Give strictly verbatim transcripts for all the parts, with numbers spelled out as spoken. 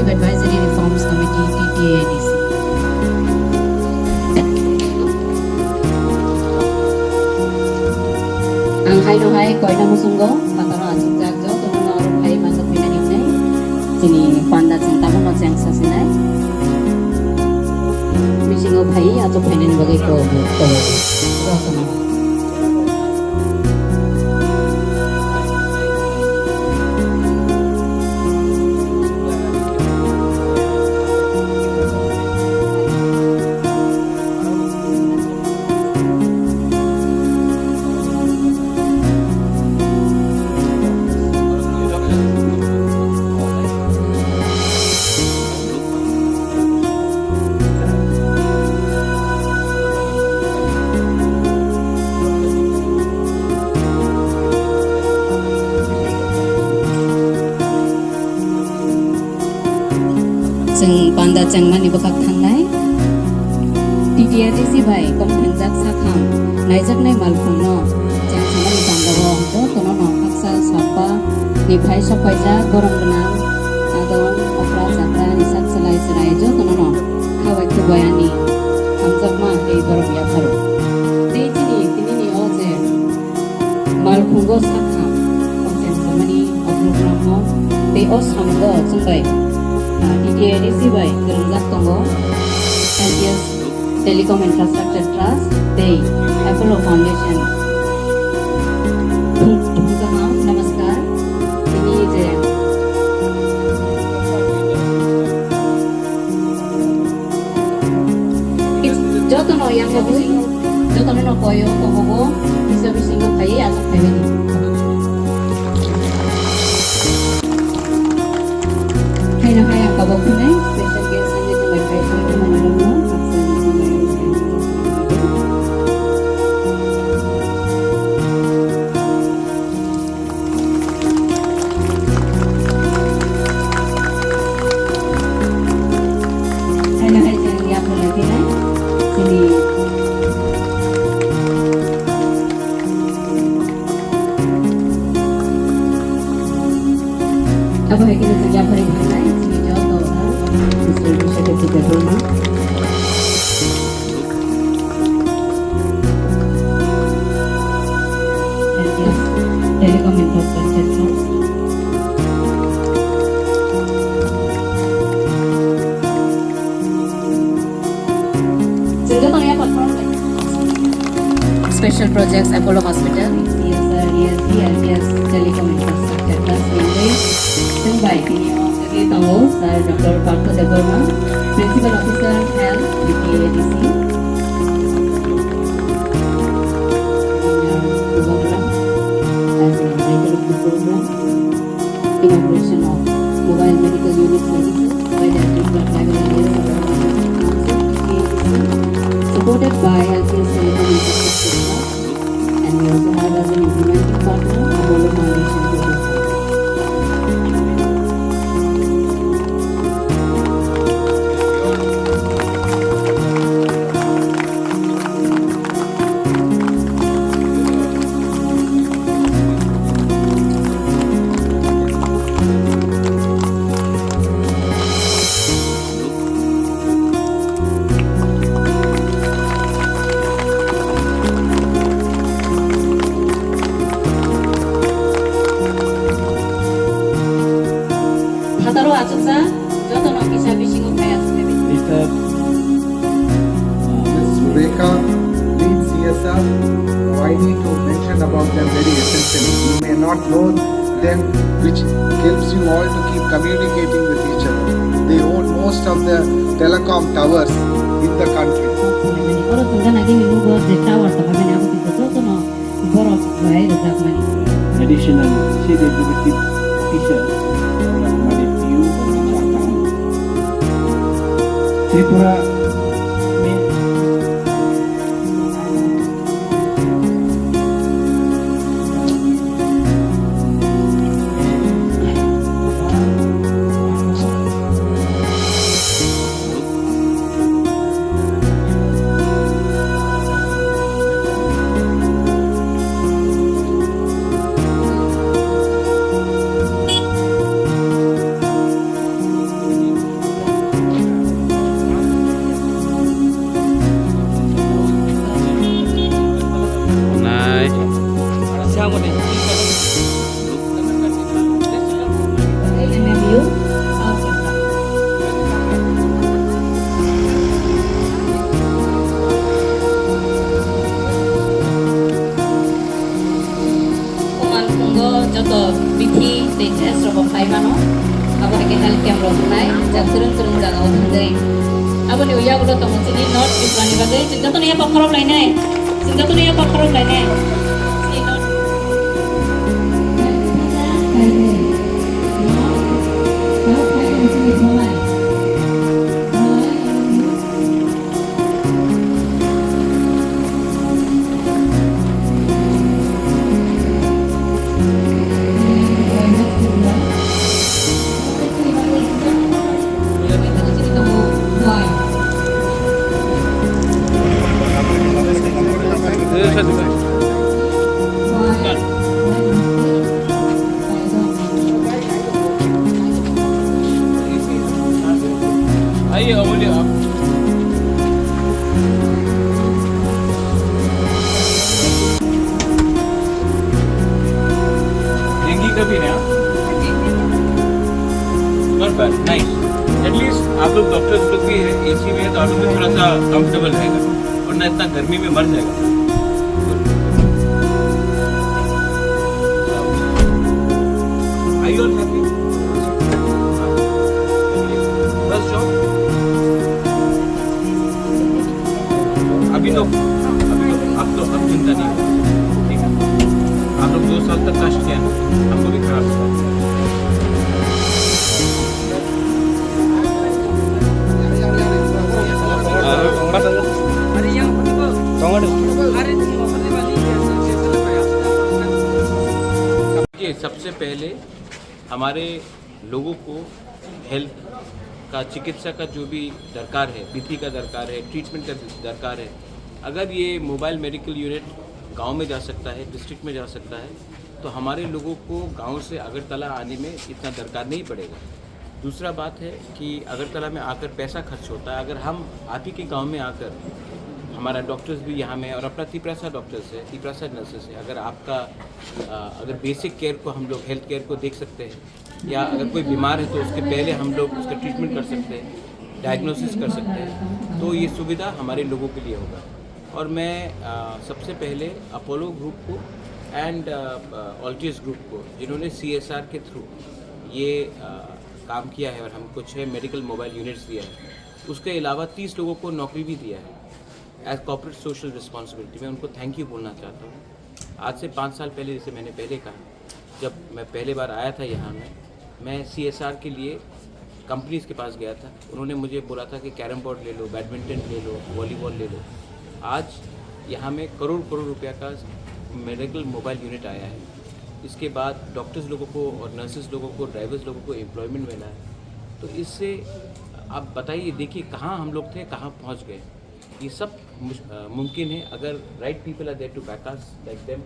Advisory Reforms Committee, T T A D C. Ang haino hai koina muchungo, phataro achukjak jotono oro phai manjak phainani hwnwi chini panda chwng tabukno chengsa sinai. Bisingo phai achuk phainani bagwi ko, ko, jotono. Chwng panda chengmani bwkhak thangnai. T T A D C bai komthengjak sakham naijaknai malkhungno chengsamani pandao jotono no hakchal sakba ni phai sokphaijak borok gwnang adong okra chakra ni sak chwlai chwrai jotono no khabai khukbai ani hamjakma tei borok yapharo. Tei chini tinini o je malkhungo sakham o chengsamani o program o tei o samungo chwng bai, ah, T T A D C bai kwrwngjak tongo L T S Telecom Infrastructure Trust tei Apollo Foundation. Thung-, thung kaham, namaskar. Tini je jotono yang bagwi, jotono no koyo tobogo, bisa bisingo phaiwi aswk phaiwi di. Haino hai ang kabok phinai, special guest ani tongbai phai tongwi tongma madam no, haksa ni tongbai. Haino hai chwng yapharlai phinai chini. Abo hai khe chwng yapharwi thangnai chini joto Mister Vishakajit Debbarma. Telecom Infrastructure Trust. Special Projects Apollo Hospital. C S R, E S D, L T S, Telecom Infrastructure Trust, Mumbai. Tini o Tongo Sir Doctor Partha Debbarma, Principal Officer, Health, T T A D C. Engineer Subhadra, as an operator of the program. Inauguration of mobile medical unit services by the Tripura Tribal Affairs and Development Council, T T A D C, supported by L T S Telecom Infrastructure Trust. And we also have as an implementing partner Apollo Foundation Global Services. Phataro achukjak jotono kisa bisingo phai achukjak. Mister, uh, Miss Surekha, lead C S R. Now, I need to mention about them very essentially. You may not know them, which helps you all to keep communicating with each other. They own most of the telecom towers in the country. Oro chwng gana gini nugo je tower tongo, mane abo twi jotono borok bai rwjakmani. Additional Chief Executive Officer, mane P U, Tripura. Chwrwng chwrwng jagao thangwi. Aboni uyagulo tongo chini North Tripura ni bagwi. Chwng jotono yapha khorok lainai. Chwng jotono yapha khorok lainai. Chini North आइए, अमूल्य, आप। डेंगू का भी है, हाँ? Not bad, nice। At least आप लोग डॉक्टर्स लोग भी है, एसी में है, तो आप लोग भी थोड़ा सा कंफर्टेबल रहेगा, वरना इतना गर्मी में मर जाएगा। Are you all happy? बस जाओ। अभी तो, अभी तो, अब तो, अब चिंता नहीं है। ठीक है? आप लोग दो साल तक कष्ट किया, हमको भी खराब लगा। ये सबसे पहले हमारे लोगों को हेल्थ का, चिकित्सा का जो भी दरकार है, बीपी का दरकार है, ट्रीटमेंट का दरकार है, अगर ये मोबाइल मेडिकल यूनिट गांव में जा सकता है, डिस्ट्रिक्ट में जा सकता है, तो हमारे लोगों को गांव से अगरतला आने में इतना दरकार नहीं पड़ेगा। दूसरा बात है कि अगरतला में आकर पैसा खर्च होता है, अगर हम आप ही के गांव में आकर, हमारा डॉक्टर्स भी यहाँ में और अपना तिपरासा डॉक्टर्स है, तिपरासा नर्सेस है, अगर आपका, अ, अगर बेसिक केयर को हम लोग, हेल्थ केयर को देख सकते हैं, या अगर कोई बीमार है तो उसके पहले हम लोग उसका ट्रीटमेंट कर सकते हैं, डायग्नोसिस कर सकते हैं, तो ये सुविधा हमारे लोगों के लिए होगा। और मैं, अ, सबसे पहले अपोलो ग्रुप को एंड, अ, अ, ऑल्टियस ग्रुप को, जिन्होंने सीएसआर के थ्रू ये, अ, काम किया है और हमको छः मेडिकल मोबाइल यूनिट्स दिया है, उसके अलावा तीस लोगों को नौकरी भी दिया है एज कॉर्पोरेट सोशल रिस्पॉन्सिबिलिटी। मैं उनको थैंक यू बोलना चाहता हूँ। आज से पाँच साल पहले, जैसे मैंने पहले कहा, जब मैं पहले बार आया था यहाँ में, मैं सीएसआर के लिए कंपनीज के पास गया था। उन्होंने मुझे बोला था कि कैरम बोर्ड ले लो, बैडमिंटन ले लो, वॉलीबॉल ले लो। आज यहाँ में करोड़ करोड़ रुपया का मेडिकल मोबाइल यूनिट आया है। इसके बाद डॉक्टर्स लोगों को और नर्सेज लोगों को, ड्राइवर्स लोगों को एम्प्लॉयमेंट मिला है। तो इससे आप बताइए, देखिए कहाँ हम लोग थे, कहाँ पहुँच गए। ये सब मुश-, अ, मुमकिन है अगर right people are there to back us, like them,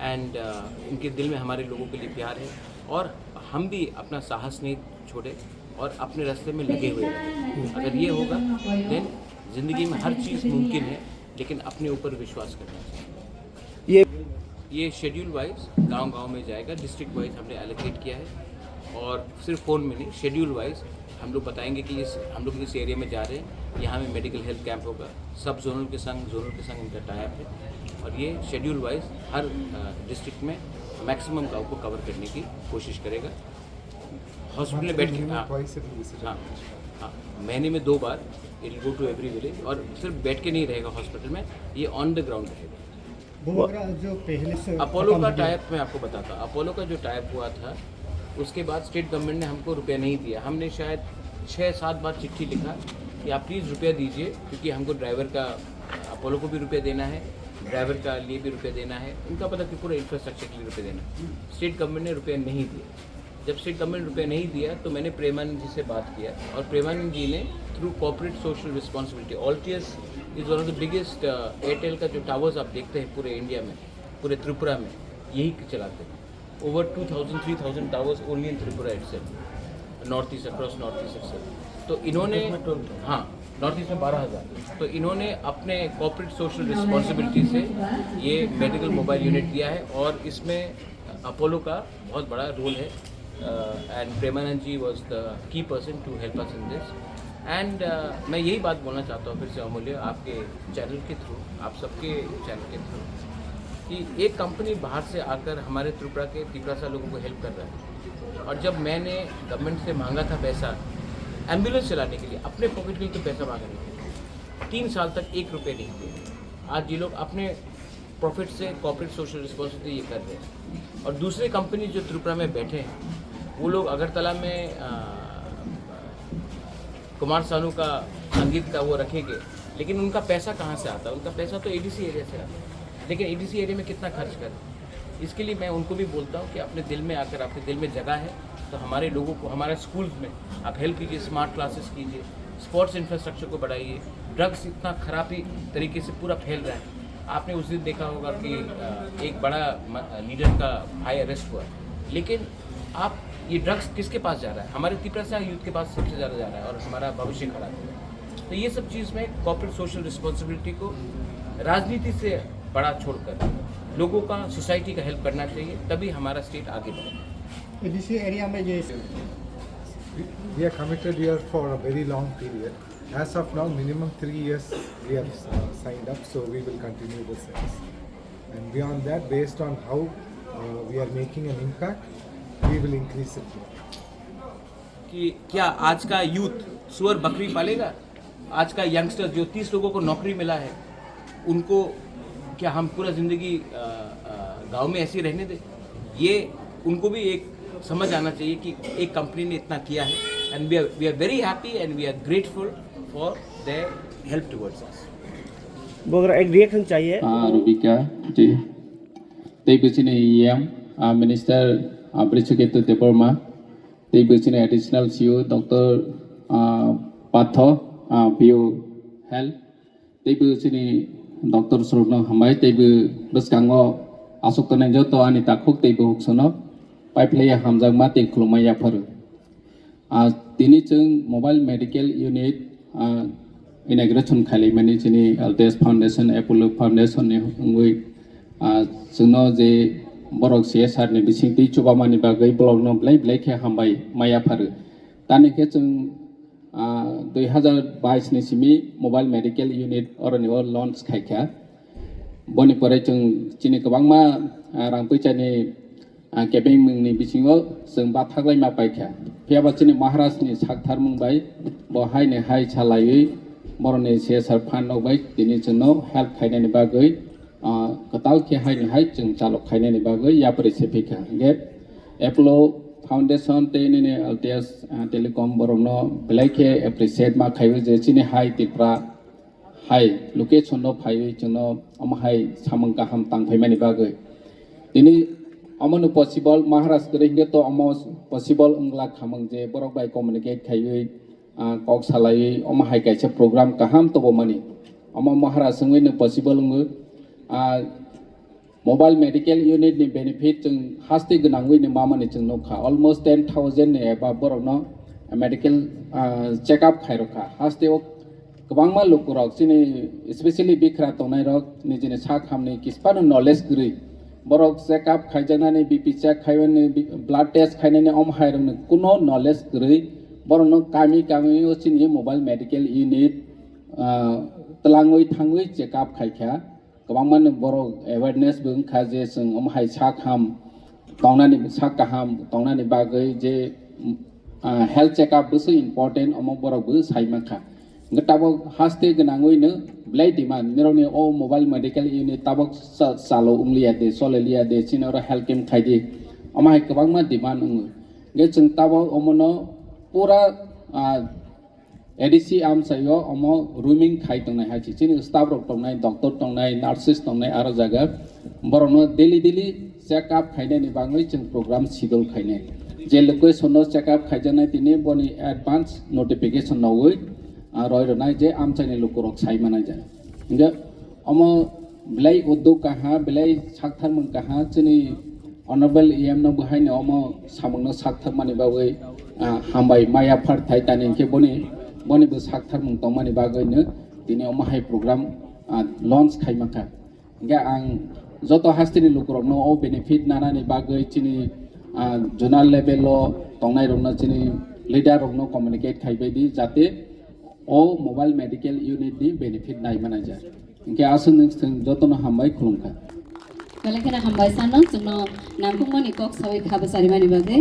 and, अ, उनके दिल में हमारे लोगों के लिए प्यार है और हम भी अपना साहस नहीं छोड़े और अपने रास्ते में लगे हुए हैं। अगर ये होगा, देन जिंदगी में हर चीज़ मुमकिन है, लेकिन अपने ऊपर विश्वास करना चाहिए। ये ये शेड्यूल वाइज गांव-गांव में जाएगा, डिस्ट्रिक्ट वाइज हमने एलोकेट किया है। और सिर्फ फ़ोन में नहीं, शेड्यूल वाइज हम लोग बताएंगे कि इस, हम लोग इस एरिया में जा रहे हैं, यहाँ में मेडिकल हेल्थ कैंप होगा, सब जोनल के संग, जोनल के संग इनका टाई अप है। और ये शेड्यूल वाइज हर, अ, डिस्ट्रिक्ट में मैक्सिमम गांव को कवर करने की कोशिश करेगा। हॉस्पिटल में बैठ के, मंथली में हाँ। Twice every visit. हाँ, हाँ, महीने में दो बार, it will go to every village। और सिर्फ बैठ के नहीं रहेगा हॉस्पिटल में, ये ऑन द ग्राउंड रहेगा। वो मेरा जो पहले से अपोलो खत्म का हो गया। टाई अप मैं आपको बताता हूँ। अपोलो का जो टाई अप हुआ था, उसके बाद स्टेट गवर्नमेंट ने हमको रुपया नहीं दिया। हमने शायद छः सात बार चिट्ठी लिखा कि आप प्लीज़ रुपया दीजिए, क्योंकि हमको ड्राइवर का, अपोलो को भी रुपया देना है, ड्राइवर का लिए भी रुपया देना है, उनका, मतलब कि पूरे इंफ्रास्ट्रक्चर के लिए रुपया देना है। स्टेट गवर्नमेंट ने रुपया नहीं दिया। जब स्टेट गवर्नमेंट रुपया नहीं दिया, तो मैंने प्रेमानंद जी से बात किया और प्रेमानंद जी ने, through corporate social responsibility, Altius is one of the biggest, uh, Airtel का जो टावर्स आप देखते हैं पूरे इंडिया में, पूरे त्रिपुरा में, यही चलाते हैं। Over two thousand, three thousand towers only in Tripura itself, North East, across North East itself। तो इन्होंने, हाँ, नॉर्थ ईस्ट में बारह हज़ार। तो इन्होंने अपने कॉर्पोरेट सोशल रिस्पॉन्सिबिलिटी से ये मेडिकल मोबाइल यूनिट दिया है और इसमें अपोलो का बहुत बड़ा रोल है। And Premanand ji was the key person to help us in this। And मैं यही बात बोलना चाहता हूँ फिर से अमूल्य, आपके चैनल के थ्रू, आप सबके चैनल के थ्रू, कि एक कंपनी बाहर से आकर हमारे त्रिपुरा के, तिपरासा लोगों को हेल्प कर रहा है। और जब मैंने गवर्नमेंट से मांगा था पैसा, एम्बुलेंस चलाने के लिए अपने पॉकेट के लिए तो पैसा मांग रहे हैं। तीन साल तक एक रुपये नहीं दिए। आज ये लोग अपने प्रॉफिट से कॉर्पोरेट सोशल रिस्पॉन्सिबिलिटी ये कर रहे हैं। और दूसरे कंपनी जो त्रिपुरा में बैठे हैं, वो लोग अगरतला में, आ, कुमार सानू का संगीत का वो रखेंगे, लेकिन उनका पैसा कहाँ से आता है? उनका पैसा तो एडीसी एरिया से आता है, लेकिन एडीसी एरिया में कितना खर्च करें? इसके लिए मैं उनको भी बोलता हूँ कि अपने दिल में आकर, आपके दिल में जगह है तो हमारे लोगों को, हमारे स्कूल्स में आप हेल्प कीजिए, स्मार्ट क्लासेस कीजिए, स्पोर्ट्स इंफ्रास्ट्रक्चर को बढ़ाइए। ड्रग्स इतना खराबी तरीके से पूरा फैल रहा है। आपने उस दिन देखा होगा कि, अ, एक बड़ा म-, लीडर का भाई अरेस्ट हुआ, लेकिन आप, ये ड्रग्स किसके पास जा रहा है? हमारे तिपरासा यूथ के पास सबसे ज़्यादा जा रहा है और हमारा भविष्य खराब हो रहा है। तो ये सब चीज़ में कॉर्पोरेट सोशल रिस्पॉन्सिबिलिटी को राजनीति से बड़ा छोड़कर लोगों का, सोसाइटी का हेल्प करना चाहिए, तभी हमारा स्टेट आगे बढ़ेगा। एडीसी एरिया में ये We are committed here for a very long period. As of now, minimum three years we have uh, signed up, so we will continue the service. And beyond that, based on how uh, we are making an impact, we will increase it more. कि क्या आज का यूथ सुअर बकरी पालेगा? आज का यंगस्टर जो तीस लोगों को नौकरी मिला है, उनको क्या हम पूरा ज़िंदगी, अ, अ, गांव में ऐसे ही रहने दें? ये उनको भी एक समझ आना चाहिए कि एक कंपनी ने इतना किया है। And we are, we are very happy and we are grateful for their help towards us. बोल रहा, एक रिएक्शन चाहिए। Ah, Rubika, ji. Tei bwsini E M, ah, Minister, ah, Brichiketu Debbarma, tei bwsini Additional C E O, Doctor, ah, Patho, ah, P O Health, tei bwsini Doctor Srokno hambai, tei bw-, bwskango aswk tongnai joto ani takhuk tei bukhuk sono paiphlaiya hamjakma tei khulumma yapharo. Ah, tini chwng Mobile Medical Unit, ah, inauguration khailaimani chini L T S Foundation, Apollo Foundation ni wngwi, ah, chwngno je borok C S R ni bisingtwi chubamani bagwi borokno belai belai khe hambai maya pharo. Tani khe chwng, ah, dui hazar bais ni simi Mobile Medical Unit oroni o launch khaikha. Boni pore chwng chini kwbangma, ah, rang puisani, ah, kebengmungni bisingo chwng bathaklai ma paikha. Phiya ba chini Maharaj ni saktharmung bai bo hai ni hai salaiwi boroni C S R fund rok bai tini chwngno help khainani bagwi, ah, kwtal khe hai ni hai chwng chalok khainani bagwi yapri se phikha. Hingkhe Apollo Foundation tei nini L T S, ah, Telecom borokno belai khe appreciate ma khaiwi je chini hai Tripura hai location no phaiwi chwngno omo hai samung kaham tang phaimani bagwi. Tini omono possible Maharaj kwrwi hinkhe to omo possible wngla khamung je borok bai communicate khaiwi, ah, kok salaiwi omo hai kaisa program kaham tobomani. Omo Maharaj wngwi no possible wngo. Ah, Mobile Medical Unit ni benefit chwng haste gwnangwi ni mamani chwng nukha. Almost ten thousand ni eba borokno medical, ah, check up khairokha. Haste o kwbangma lukurok chini, especially bikhra tongnairok nijini sak hamni kisphano knowledge kwrwi. Borok check up khaijaknani, B P check khaimani, bi-, blood test khainani, omo hairokni kuno knowledge kwrwi. Borokno kami kami o chini Mobile Medical Unit, ah, twlangwi thangwi check up khaikha. Kwbangma ni borok awareness bo wngkha je chwng omo hai sak ham tongnani, sak kaham tongnani bagwi je, ah, health checkup bwswk important, omo borok bo sai mankha. Hwnkhe tabuk haste gwnangwi no belai demand, nirokni o mobile medical unit tabuk cha-, chalo wngliya de, chole liya de, chini oro health camp khai di, omo hai kwbangma demand wngo. Hwnkhe chwng tabuk omono pura, ah, A D C amchaio omo rooming khai tongnai hai se. Chini staff rok tongnai, doctor tongnai, nurses tongnai aro jaga. Borokno daily daily check up khainani bagwi chwng program schedule khainai. Je location no check up khaijaknai tini boni advance notification nogwi, ah, roi rwnai je amchaini lukurok sai manai ja. Hingkhe omo belai uddog kaha, belai saktharmung kaha, chini Honorable E M no bo haino omo samungno sakthakmani bagwi, ah, hambai maya pharthai tani hinkhe boni, boni bo saktharmung tongmani bagwino tini omo hai program, ah, launch khai mankha. Hinkhe ang joto hasteni lukurokno o benefit nanani bagwi chini, ah, zonal level o tongnairokno chini leader rokno communicate khaibai di, jate o mobile medical unit ni benefit nai manai ja. Hinkhe aswk nwng jotono hambai khulumkha. Belai kheno hambai sano chwngno nangkukmani kok sawi kha bwcharimani bagwi.